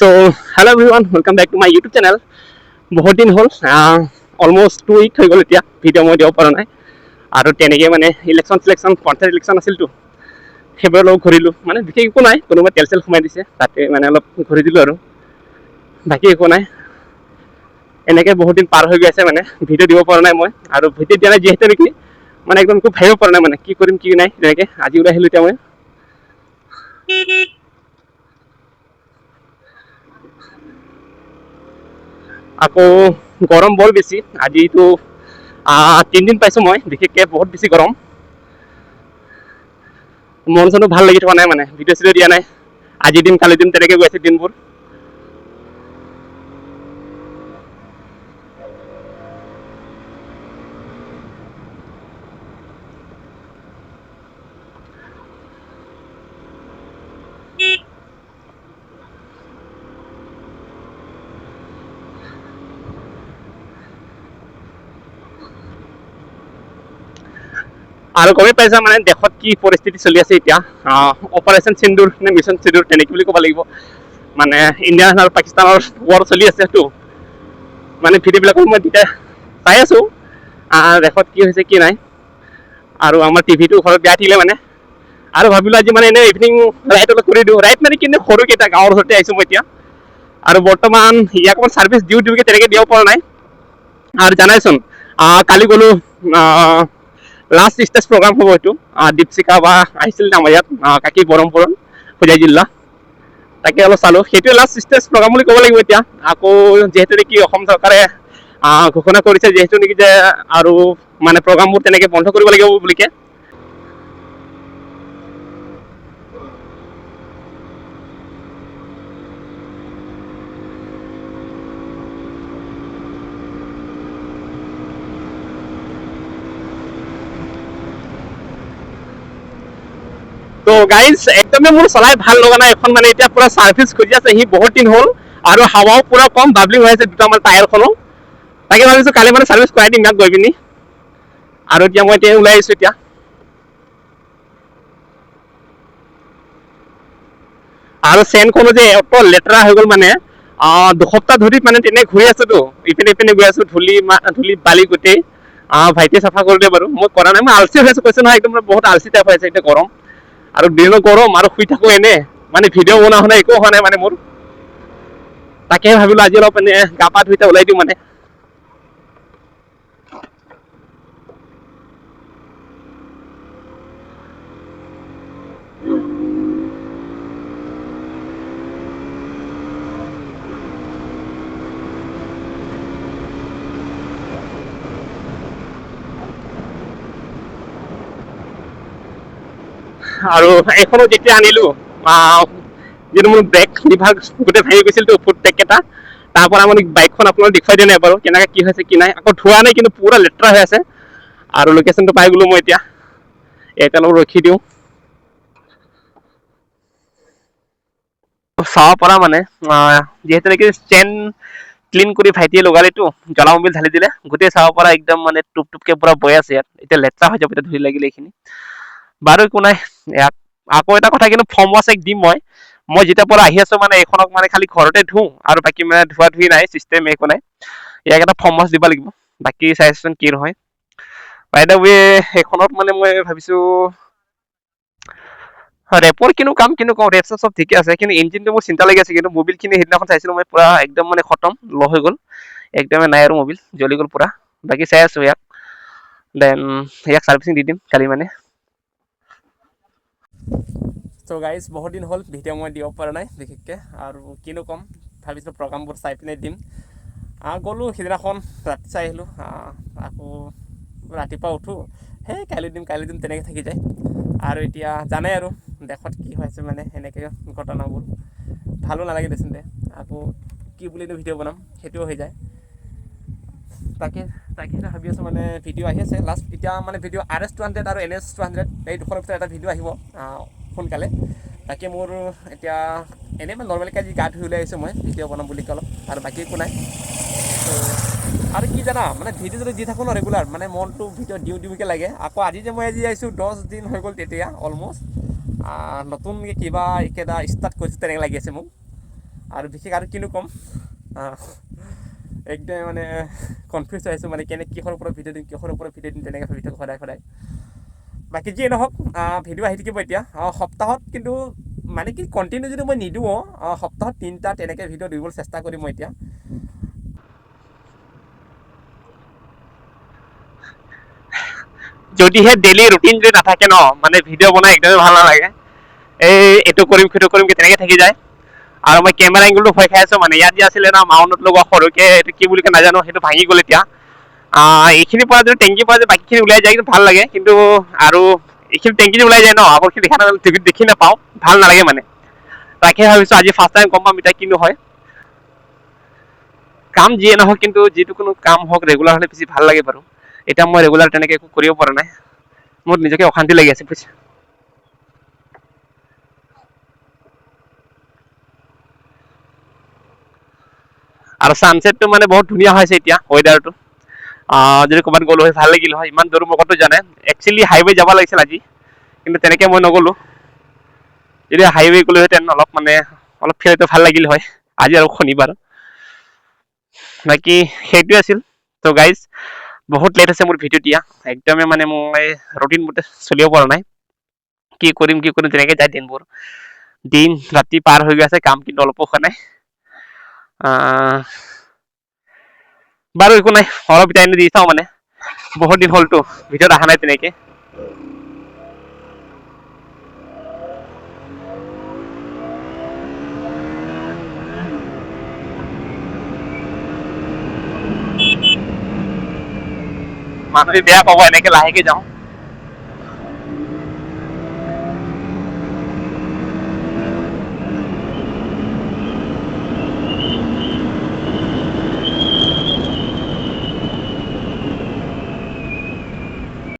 So hello everyone, welcome back to my YouTube channel. বহুত দিন হ'ল, অলমষ্ট 2 উইক হৈ গ'ল এতিয়া ভিডিঅ' মই দিব পৰা নাই। আৰু তেনেকৈ মানে ইলেকশ্যন চিলেকশ্যন, পঞ্চায়ত ইলেকশ্যন আছিলতো, সেইবোৰৰ লগত ঘূৰিলোঁ। মানে বিশেষ একো নাই, কোনোবাই তেল চেল সোমাই দিছে, তাতে মানে অলপ ঘূৰি দিলোঁ আৰু বাকী একো নাই। এনেকৈ বহুত দিন পাৰ হৈ গৈ আছে, মানে ভিডিঅ' দিব পৰা নাই মই। আৰু ভিডিঅ' দিয়া নাই যিহেতু নেকি মানে একদম একো ভাবিব পৰা নাই, মানে কি কৰিম কি নাই তেনেকৈ। আজি ওলাই আহিলোঁ এতিয়া মই। আকৌ গৰম বৰ বেছি আজিতো, 3 দিন পাইছোঁ মই বিশেষকৈ বহুত বেছি গৰম। মন চনো ভাল লাগি থকা নাই, মানে ভিডিঅ' চিডিঅ' দিয়া নাই। আজি দিম, কালি দিম, তেনেকৈ গৈ আছে দিনবোৰ। আৰু গমেই পাইছা মানে দেশত কি পৰিস্থিতি চলি আছে এতিয়া। অপাৰেশ্যন সিন্দুৰ নে মিছন সিন্দুৰ তেনেকে বুলি ক'ব লাগিব, মানে ইণ্ডিয়া আৰু পাকিস্তানৰ ৱাৰ চলি আছে। সেইটো মানে ভিডিঅ'বিলাকো মই তেতিয়া চাই আছোঁ, দেশত কি হৈছে কি নাই। আৰু আমাৰ টিভিটো ঘৰত বেয়া থাকিলে মানে আৰু ভাবিলোঁ আজি মানে এনেই ইভিনিং ৰাইড অলপ কৰি দিওঁ। ৰাইড মানে কিন্তু সৰুকেইটা গাঁৱৰ ওচৰতে আহিছোঁ মই এতিয়া। আৰু বৰ্তমান ইয়াক অকণ ছাৰ্ভিচ দিওঁ দিওঁকৈ তেনেকৈ দিব পৰা নাই। আৰু জানাইচোন, কালি গ'লোঁ, লাষ্ট ষ্টেজ প্ৰগ্ৰাম হ'ব এইটো। দীপশিখা বা আহিছিল আমাৰ ইয়াত, কাকি বৰমপুৰত, হোজাই জিলা। তাকে অলপ চালোঁ। সেইটোৱে লাষ্ট ষ্টেজ প্ৰগ্ৰাম বুলি ক'ব লাগিব এতিয়া। আকৌ যিহেতু নেকি অসম চৰকাৰে ঘোষণা কৰিছে যিহেতু নেকি যে আৰু মানে প্ৰগ্ৰামবোৰ তেনেকৈ বন্ধ কৰিব লাগিব বুলিকে। তো গাইজ, একদমেই মোৰ চলাই ভাল লগা নাই এখন। মানে এতিয়া পুৰা চাৰ্ভিচ খুজি আছে সি, বহুত দিন হ'ল। আৰু হাৱাও পুৰা কম বাবলিং হৈ আছে দুটা মান টায়াৰখনো। তাকে ভাবিছো কালি মানে চাৰ্ভিচ কৰাই দিম ইয়াক গৈ পিনি। আৰু এতিয়া মই এতিয়া ওলাই আহিছো এতিয়া। আৰু চেনখনো যে অত লেতেৰা হৈ গ'ল, মানে 2 সপ্তাহ ধৰি মানে তেনে ঘূৰি আছোতো, ইপিনে ইপিনে গৈ আছো, ধূলি ধূলি বালি গোটেই। ভাইটিয়ে চাফা কৰিলে বাৰু, মই কৰা নাই। মই আলচি হৈ আছো, কৈছো নহয়, একদম বহুত আলচি টাইপ হৈ আছে এতিয়া। গৰম আৰু দিনত গৰম আৰু শুই থাকো এনে, মানে ভিডিঅ' বনোৱা হোৱা নাই, একো হোৱা নাই মানে মোৰ। তাকে ভাবিলো আজি অলপ মানে গা পা ধুই ওলাই দিওঁ মানে। আৰু এইখনো যেতিয়া আনিলো, যিটো মোৰ ব্ৰেক বিভাগ গোটেই ভাঙি গৈছিলতো, ফুট ব্ৰেক কেইটা, তাৰ পৰা মানে বাইকখন আপোনালোক দেখুৱাই দিয়া নাই বাৰু কেনেকৈ কি হৈছে কি নাই। আকৌ ধোৱা নাই, কিন্তু পুৰা লেতেৰা হৈ আছে। আৰু লোকেশ্যনটো পাই গ'লো মই এতিয়া, ইয়াতে অলপ ৰখি দিওঁ। চাব পৰা মানে যিহেতু নেকি চেন ক্লিন কৰি ভাইটিয়ে লগালেতো, জ্বলা মবিল ঢালি দিলে গোটেই। চাব পৰা একদম মানে টুপ টুপকে পুৰা বৈ আছে ইয়াত। এতিয়া লেতেৰা হৈ যাব এতিয়া ধুই লাগিলে এইখিনি। বাৰু একো নাই। ইয়াক আকৌ এটা কথা, কিন্তু ফৰ্ম ৱাছ এক দিম মই। মই যেতিয়াৰ পৰা আহি আছো মানে এইখনক মানে খালি ঘৰতে ধুওঁ আৰু বাকী মানে ধোৱা ধুই নাই, চিষ্টেম একো নাই। ইয়াক এটা ফৰ্ম ৱাছ দিব লাগিব। বাকী চাইচোন কি নহয়। বাই the ৱে, সেইখনত মানে মই ভাবিছো ৰেপৰ কিনো কাম কিনো কওঁ, ৰেপ চব ঠিকে আছে, কিন্তু ইঞ্জিনটো মোৰ চিন্তা লাগি আছে। কিন্তু মবিলখিনি সেইদিনাখন চাইছিলো মই, পুৰা একদম মানে খতম ল হৈ গ'ল, একদমেই নাই আৰু, মবিল জ্বলি গ'ল পুৰা। বাকী চাই আছো ইয়াক, then ইয়াক চাৰ্ভিচিং দি দিম কালি মানে। চ' গাইজ, বহুত দিন হ'ল ভিডিঅ' মই দিব পৰা নাই বিশেষকৈ। আৰু কিনো ক'ম, ভাবিছিলোঁ প্ৰগ্ৰামবোৰ চাই পিনে দিম। গ'লোঁ সিদিনাখন ৰাতি চাই আহিলোঁ। আকৌ ৰাতিপুৱা উঠোঁ, সেই কাইলৈ দিম কাইলৈ দিম তেনেকৈ থাকি যায়। আৰু এতিয়া জানে আৰু দেশত কি হৈ আছে, মানে সেনেকৈ ঘটনাবোৰ ভালো নালাগে দেচোন দে। আকৌ কি বুলিনো ভিডিঅ' বনাম, সেইটোও হৈ যায়। তাকে তাকে ভাবি আছোঁ, মানে ভিডিঅ' আহি আছে লাষ্ট এতিয়া মানে ভিডিঅ' আৰ এছ 200 আৰু এন এছ 200, এই দুখনৰ ভিতৰত এটা ভিডিঅ' আহিব সোনকালে। বাকী মোৰ এতিয়া এনেই মানে নৰ্মেলকৈ আজি গা ধুই ওলাই আহিছোঁ মই ভিডিঅ' বনাম বুলি অলপ, আৰু বাকী একো নাই। আৰু কি জানা, মানে ভিডিঅ' যদি দি থাকোঁ ন ৰেগুলাৰ, মানে মনটো ভিডিঅ' দিওঁ দিওঁকৈ লাগে। আকৌ আজি যে মই আজি আহিছোঁ, 10 দিন হৈ গ'ল তেতিয়া অলমষ্ট, নতুনকৈ কিবা এইকেইটা ষ্টাৰ্ট কৰিছোঁ তেনেকৈ লাগি আছে মোক। আৰু বিশেষ আৰু কিনো ক'ম, একদম মানে কনফিউজ হৈ আছোঁ, মানে কেনে কিহৰ ওপৰত ভিডিঅ' দিম, কিহৰ ওপৰত ভিডিঅ' দিম, তেনেকৈ ভাবি থাকোঁ সদায় সদায়। বাকী যিয়ে নহওক, ভিডিঅ' আহি থাকিব এতিয়া সপ্তাহত, কিন্তু মানে কি কণ্টিনিউ যদি মই নিদিওঁ, সপ্তাহত 3টা তেনেকৈ ভিডিঅ' দিবলৈ চেষ্টা কৰিম মই এতিয়া। যদিহে ডেইলি ৰুটিন যদি নাথাকে ন, মানে ভিডিঅ' বনাই একদমেই ভাল নালাগে। এই এইটো কৰিম সেইটো কৰিম তেনেকৈ থাকি যায়। আৰু মই কেমেৰা এংগলটো ভয় খাই আছোঁ, মানে ইয়াত যে আছিলে না মাউণ্টত লগোৱা সৰুকৈ, এইটো কি বুলি কয় নাজানো, সেইটো ভাঙি গ'ল এতিয়া। এইখিনিৰ পৰা যদি টেংকিৰ পৰা যদি বাকীখিনি ওলাই যায় কিন্তু ভাল লাগে, কিন্তু আৰু এইখিনি টেংকি ওলাই যায় ন, আগৰখিনি দেখা নাপাওঁ, দেখি নাপাওঁ, ভাল নালাগে মানে। তাকে ভাবিছোঁ আজি ফাৰ্ষ্ট টাইম গম পাম এতিয়া কিনো হয়। কাম যিয়ে নহওক, কিন্তু যিটো কোনো কাম হওক ৰেগুলাৰ হ'লে বেছি ভাল লাগে বাৰু। এতিয়া মই ৰেগুলাৰ তেনেকৈ একো কৰিব পৰা নাই, মোৰ নিজকে অশান্তি লাগি আছে বুজিছা। আৰু ছানছেটটো মানে বহুত ধুনীয়া হৈছে এতিয়া ৱেডাৰটো। যদি ক'ৰবাত গ'লো হয় ভাল লাগিল হয়, ইমান দূৰ মুখতো জানে। একচুৱেলি হাইৱে যাব লাগিছিল আজি, কিন্তু তেনেকৈ মই নগ'লো। যদি হাইৱে গ'লোহেঁতেন অলপ মানে অলপ ফিলটো ভাল লাগিল হয় আজি আৰু শনিবাৰ। বাকী সেইটোৱে আছিল। ত' গাইজ বহুত লেট হৈছে মোৰ ভিডিঅ' দিয়া, একদমেই মানে মই ৰুটিন মতে চলিব পৰা নাই। কি কৰিম কি কৰিম তেনেকৈ যায় দিনবোৰ, দিন ৰাতি পাৰ হৈ গৈ আছে, কাম কিন্তু অলপো হোৱা নাই। বাৰু একো নাই, অলপ টাইম দি চাওঁ, মানে বহুত দিন হ'লতো ভিডিঅ'ত অহা নাই তেনেকৈ। মানুহে বেয়া পাব এনেকে লাহেকে যাওঁ।